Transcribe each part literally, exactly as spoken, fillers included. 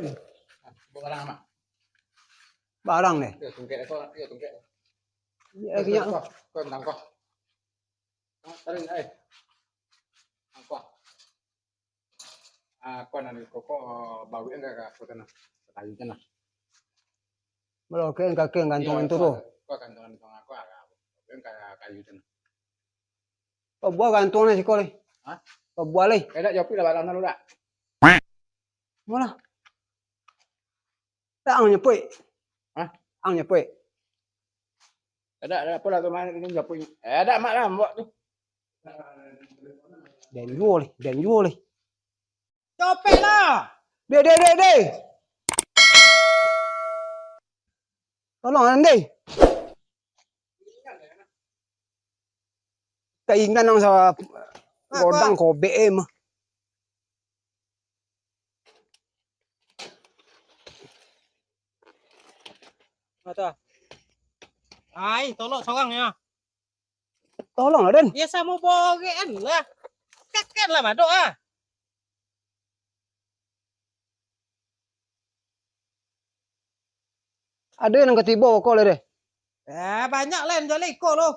Bawa barang, Mak. Barang ni? Yo, tungkek ko, yo, tungkek. Yo, ko, ko, ko, tentang ko. Ah, tarik, eh. Angko. Ah, ko nan ko, ko, bawik ka, ka, ko tanah. Kayu tanah. Maloke kaki gantungan tu, ko. Ko gantungan tu, ko, ah, bawik ka kayu tanah. Pabuah gantungan siko lai. Hah? Pabuah lai. Eh, dak, jopi lah barang tu, dak? Malah. Dak, ang nyapuik. Hah? Ang nyapuik. Dak, dak, apolah tu, main ni nyapuik. Eh, dak, mak lah, buat tu. Den juo lai, den juo lai. Copek lah! Deh, deh, deh, deh! Tolong, deh! Kaingan nang sa-, godang kobek, eh, mah. Mata. Ai, tolok sorang ya. Tolong lah, Den. Ya, samo borean lah. Kakan lah, madok ah. Ado nan katibo ko lah deh. Ah, banyak lah nan jaleh iko lo.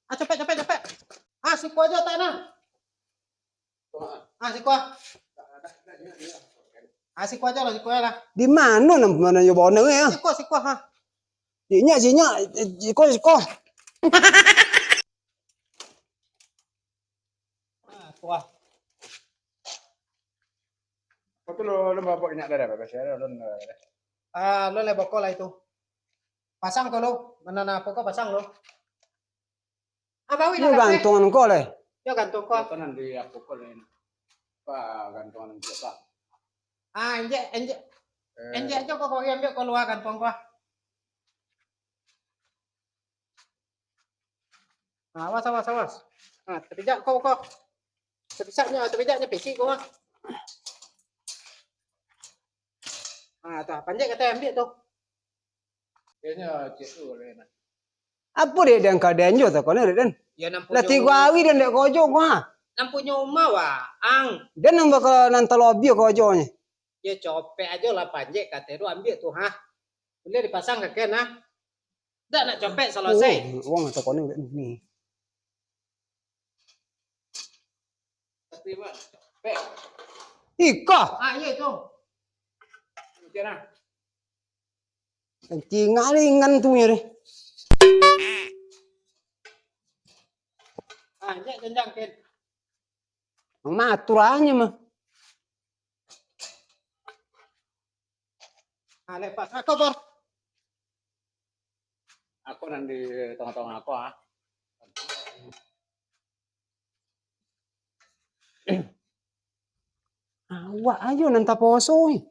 Ah, capek, capek, capek. Ah, siko ajo tanah. Ah, siko. Ah, siko ajo lah, siko lah. Di mano nan, mano yo bono ya? Siko, siko, ha. Sinyak, sinyak, siko, siko. Ah, kuah. Kau tu lo, lo bapak inyak dah, dah, bapak saya lo, lo, lo. Ah, lo le bokol lah itu. Pasang ko lo, mana na apo ko pasang lo. Ah, bawi lah. Yo, gantungan ko le. Yo, gantung ko. Yo, kanan di apo ko le. Pa, gantungan ko, pa. Ah, injek, injek. Eh. Injek ajo ko, ko ambiak ko luar gantung ko. Ah, awas, awas, awas. Ah, tapijak ko, ko. Tapijak nyo, tapijak nyo pisik ko, ah. Ah, tu, panjek kato ambiak tu. Apo dek den ka den jo takonyo dek den? Yo, nan punyo. Lah tigo hari den dek kojo ko, ha? Nan punyo umah, wa, ang. Den nan baka nan talabiah kojonyo. Yo, copek ajo lah panjek kato tu, ambiak tu, ha. Buliah dipasang ka ken, ha. Dak nak copek salasai. Oh, wang takonyo dek ni. Iko. Ah, iyo tu. Kencing ringan tu nyo deh. Ah, injek janjang, Ken. Maturanyo mah. Ah, lepas. Ako, Bor. Ako nan di tongah-tongah ako, ah. Awak ajo nan taposo, ih.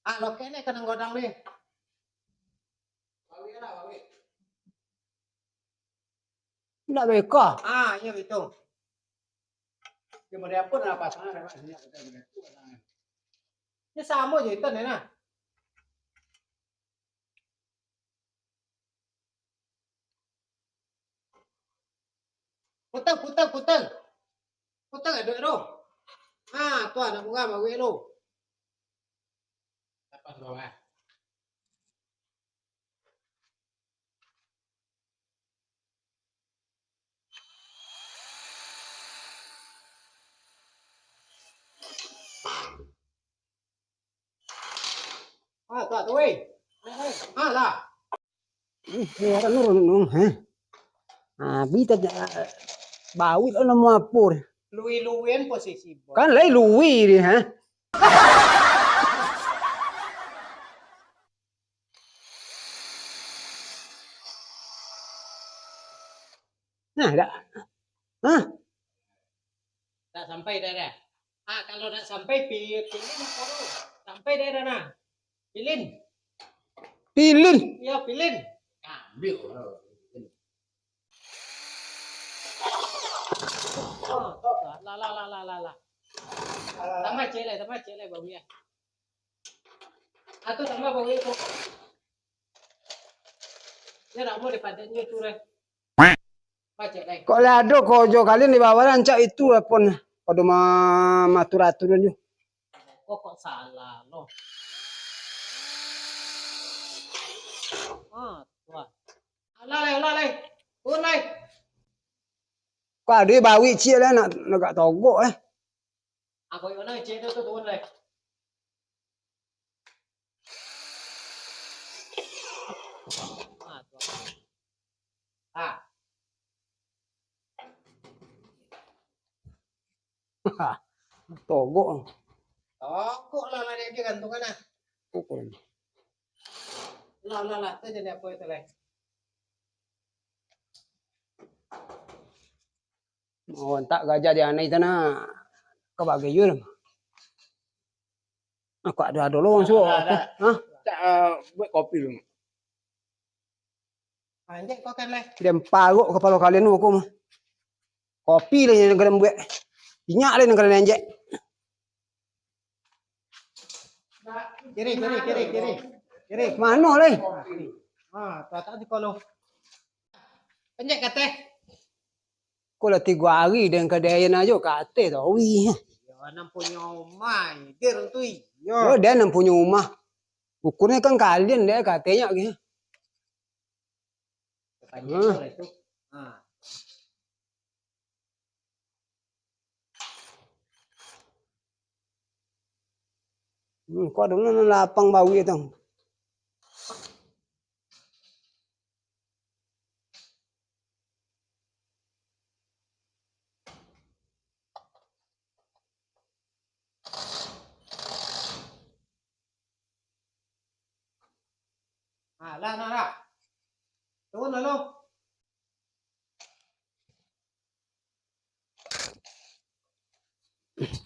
Ah, lokek ni ka nan godang ni. Indak beko. Ah, iyo itu. Cuma dia pun lah pasangan, dia samo je itu ni nah. Putang, putang, putang. Putang, aduh, aduh. Ah, tu anak bunga bawi lu. Lepas bawah. Ah, tak tu, weh. Ah, lah. Ih, heran urang nung, ha? Ah, bita ja-, bawik lah namo apo deh. Lui-luian posisi, Bor. Kan lai lui deh, ha? Nah, dak. Hah? Tak sampai dah, dah. Ah, kalau nak sampai, pi-, pilin apa tu? Sampai dah, dah, nah. Pilin. Pilin? Iya, pilin. Ambil. Oh, lah, lah, lah, lah, lah, lah. Tambah cek lai, tambah cek lai, bawik ya. Atau tambah bawik tu. Ya, nak buat di padannya tu, deh. Kok lah ado kojo kalian di bawah rancak itu lah pon. Pado ma-, maatur-atur jo. Kok, kok salah lo? Ah, tuan. Alah, lai, alah, lai. Turun, lai. Kok ado bawik ciek lai, nak, nak agak togok, eh. Abang Yona, cek tu, tu turun, lai. Ah, tu. Ah. Togok. Togok lah, lah dia gantungan lah. Pukul. Lah, lah, lah, tu jadi apa itu, lai? Oh, antak gajah di anai tanah. Ka bagayun. Aku ado-ado lo wang suok. Ada, ada. Hah? Tak, eh, buat kopi dulu. Anjek kau kan, lai. Den parok kapalo kalian tu, aku mah. Kopi lah yang kalian buat. Inyak lah yang kalian anjek. Kiri, kiri, kiri, kiri. Kiri. Mano, lai? Ah, tu atas di kolo. Anjek kateh. Ko lah tigo ari den ka dayan ajo kateh tu, wih. Yo, nan punyo umah, dir tu, iyo. Yo, den nan punyo umah. Ukurnyo kan kalian dek katenyo gitu. Panjang. Hah? Lah itu. Ha. Hmm, kok ado nan lapang bawik tu. Ah, lah, lah, lah. Turun lah, lo.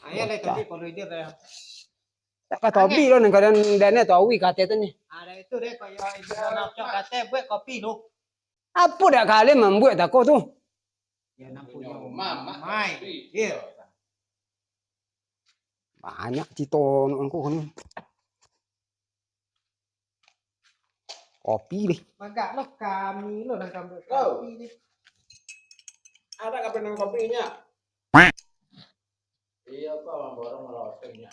Ayo, lah, tapi kalau dia dah. Tak ka tobi lo, nan kadang dana tahu kateh tu ni. Ada itu deh, kalau itu nak cok kateh buat kopi lo. Apo dak kalian mambuek tako tu? Ya, nan punyo umah, Mak. Mai. Iyo. Banyak cito nak angku ni. Kopi deh. Bagak lo kami lo nan kambuek kopi deh. Ada ka pinang kopi nyo? Iyo, ko mamborong lo kopi nyo.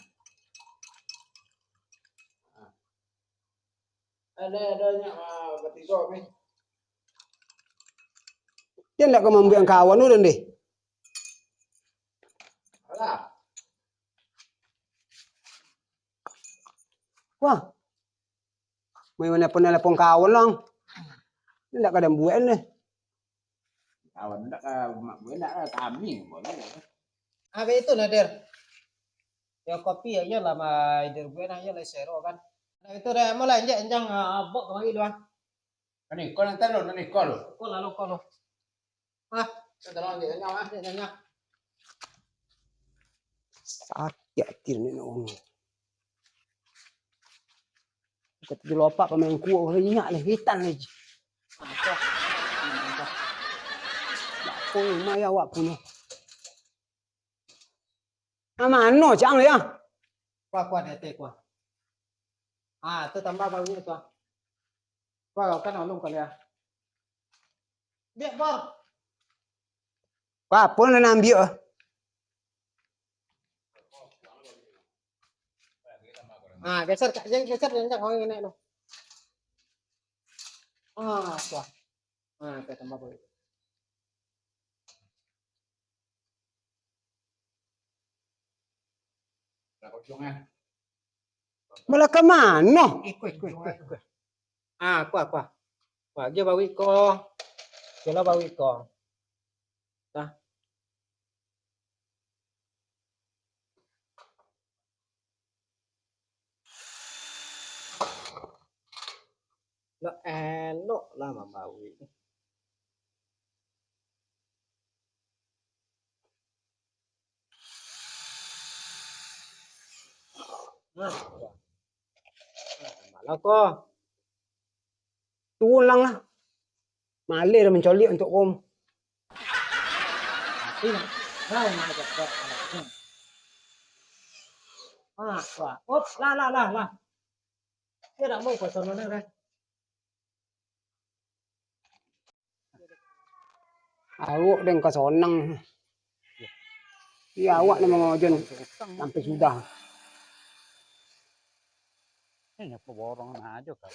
Ada, ada nyo, ah, batigo ni. Dia ndak ka mambuek kawan tu, deh. Alah. Wah. Main mana pun nelpon kawan lang. Ini ndak kadang buat ni. Kawan ndak ka mak buat ndak ka kami, boleh. Apa itu, Nadir? Ya, kopi ya, iyalah, mai dir buat nah, iyalah, sero kan. Nah, itu dah, mulai, injak, injang, ah, abok kemari doang. Nani, kau nanti lo, nani, kau lo. Kau lalu, kau lo. Ah, kita tolong dia, nyam, ah. Dia nyam. Sakik ati ni nak ngomong. Kau tu lopak pamain kuah, inyak lah, hitam lagi. Apa? Apa yang mai awak punya? Nah, mano, Cang, ya? Kuah, kuah, dete, kuah. Ah, tu tambah bau tu. Kuah, kan alun kali ya. Biak, Bor. Kuah, pun nak ambil, ah. Ah, geser, Kak. Geser, geser, geser, kau yang naik tu. Ah, kuah. Ah, kuah tambah bau. Malah ka mano? Iko, iko, iko, iko. Ah, kuah, kuah. Kuah, agiah bawik ko. Agiahlah bawik ko. Tah. Lah, elok lah mambawik. Nah, malah ko. Turun lang lah. Maleh dah mancoliak untuak ko. Mati lah. Dah, yang ada kok. Ah, wah. Op, lah, lah, lah, lah. Dia nak mau pasal mana dah? Awak deng ka sonang. Iyo, awak nan mangojo sampai sudah. Ini nyapu borongan ajo, kawan.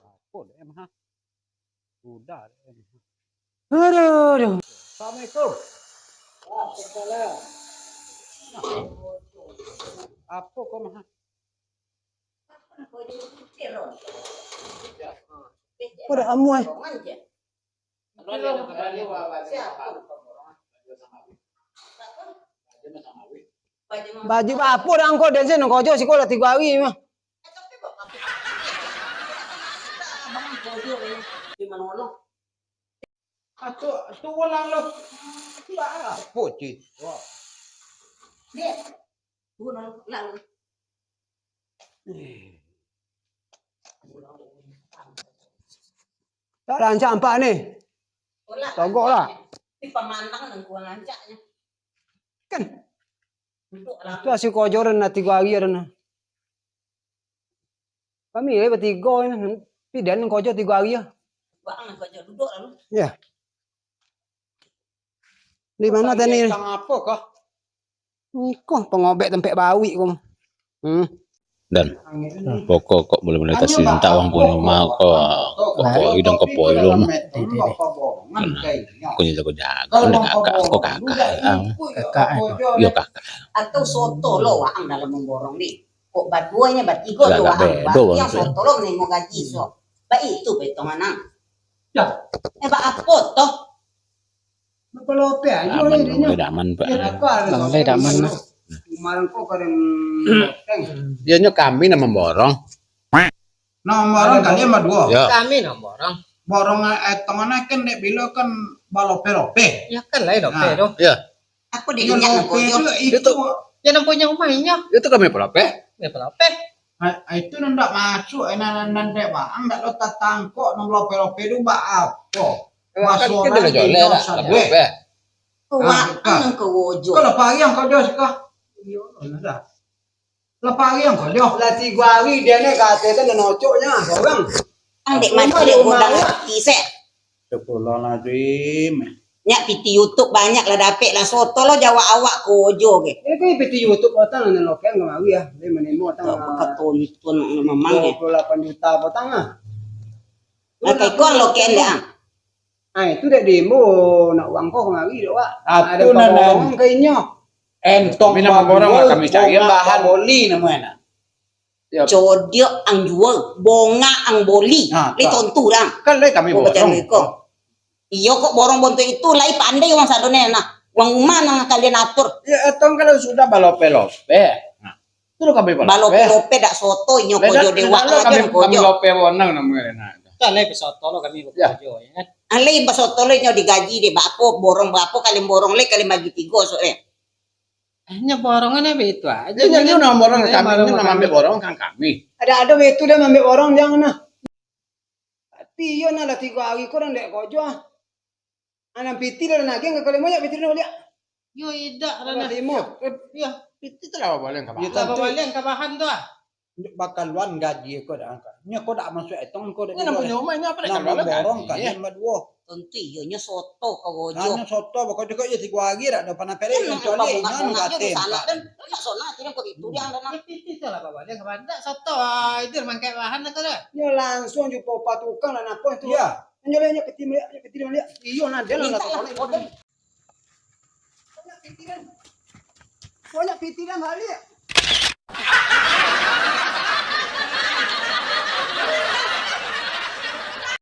Apo dek, Mah? Sudah dek, Mah. Aduh, aduh. Assalamualaikum. Waalaikumsalam. Apo ko, Mah? Pada amuah. Baju apo dah angko den sen, nang kojo siko lah tigo ari mah. Apo, apo, cik? Tak rancak ampak ni. Togok lah. Kan. Itu hasil kojo den lah tigo ari den lah. Kami lai batigo ni. Tapi den kojo tigo ari lah. Bang, kojo duduk lalu. Ya. Di mana tadi? Tentang apo kah? Iko pangobek tampek bawik ko. Hmm. Dan pokok kok mulai-mulai kasi minta uang punyo rumah ko, ko poi dong, ko poi dong. Ko nyo jago-jago, ndak kakak, ko kakak. Kakak, eh. Yo, kakak. Atau soto lo waang dalam mamborong ni. Kok baduo nyo batigo tu waang. Yang soto lo manarimo gaji so. Baitu betong anang. Eh, bak apo toh? Bapalope ajo. Aman, dinyo. Mulai dak aman, Pak. Bang, mulai dak aman lah. Umaran ko kadang loteng. Iyo nyo kami nan mamborong. Nan mamborong kalian baduo. Yo. Kami nan mamborong. Borong etong anai kan dek bilo kan balope-lope. Ya kan lai lope tu. Yo. Apo dek inyo lope tu? Itu. Yo nan punyo rumah inyo. Itu kami palope. Kami palope. Itu nan dak masuak, nan, nan dek waang dak lo tatangkok, nan lope-lope tu bak apo? Baso kan lah joleh lah, lope. Waang nan kawojo. Kalau pagi yang kau dos kah? Iyo, lah. Lah pagi yang kau dos. Lah tigo ari dia ni kata tu nan ocoknya, sorang. Ang dek mati dek godang mati sek. Astagfirullahaladzim. Nyak piti YouTube banyak lah dapek lah soto lo jawab awak kojo ke. Ini kan piti YouTube patang nan lokean kamari ah. Dia manimo patang. Baka tonton memang eh. Dua puluh lapan juta patang ah. Lah kaiko lokean dek ah. Ah, itu dek demo nak uang ko kamari dek wak. Ado nan ka inyo. Entong mina mamborong lah kami cari bahan boli namo enak. Codiak ang jua, bongak ang boli. Lai tontu dang. Kan lai kami borong. Iyo kok borong bontuak itu, lai pandai urang sadonyo nah. Urang umah nan kalian atur. Ya, etong kalau sudah balope-lope. Nah, tu lo kami balope. Balope-lope dak soto, inyo kojo dewak aja kami kojo. Kami lope wonang namonyo nah. Kan lai basoto lo kami bakojo, ya kan? Ah, lai basoto lo inyo digaji dek bapo, borong bapo, kalian borong lai, kalian bagi tigo sok eh. Nyo borongan baitu aja. Inyo, inyo nan borong kami, inyo nan mambiak borong kan kami. Ado-ado baitu dah mambiak borong, jangan nah. Tapi iyo nah lah tigo ari ko dang dek kojo ah. Anan piti dah nagih ka kalian banyak piti dah baliak. Yo idak dah nah. Limo. Iyo. Piti tu lah babalian ka bahan. Lah babalian ka bahan tu ah. Bakaluan gaji ko dak angka. Nyo ko dak masuak etong ko dak. Nyo nan punyo rumah, nyo apo dak kaluan gaji? Borong kalian baduo. Tontu iyo nyo soto kawojo. Nyo soto bakojo ko iyo tigo ari dak ado panah pelek. Kan kecuali nyo katem. Sanak dan nak sonak kira ko itu yang dah nak. Piti tu lah bawa dia ke dak soto. Ah, itu mangkai bahan dah tu dah. Nyo langsung jumpa pa tukang lah nako tu. Iya. Nyo lah nyo piti meliak, nyo piti meliak. Iyo nah dia lah. Banyak piti dan baliak.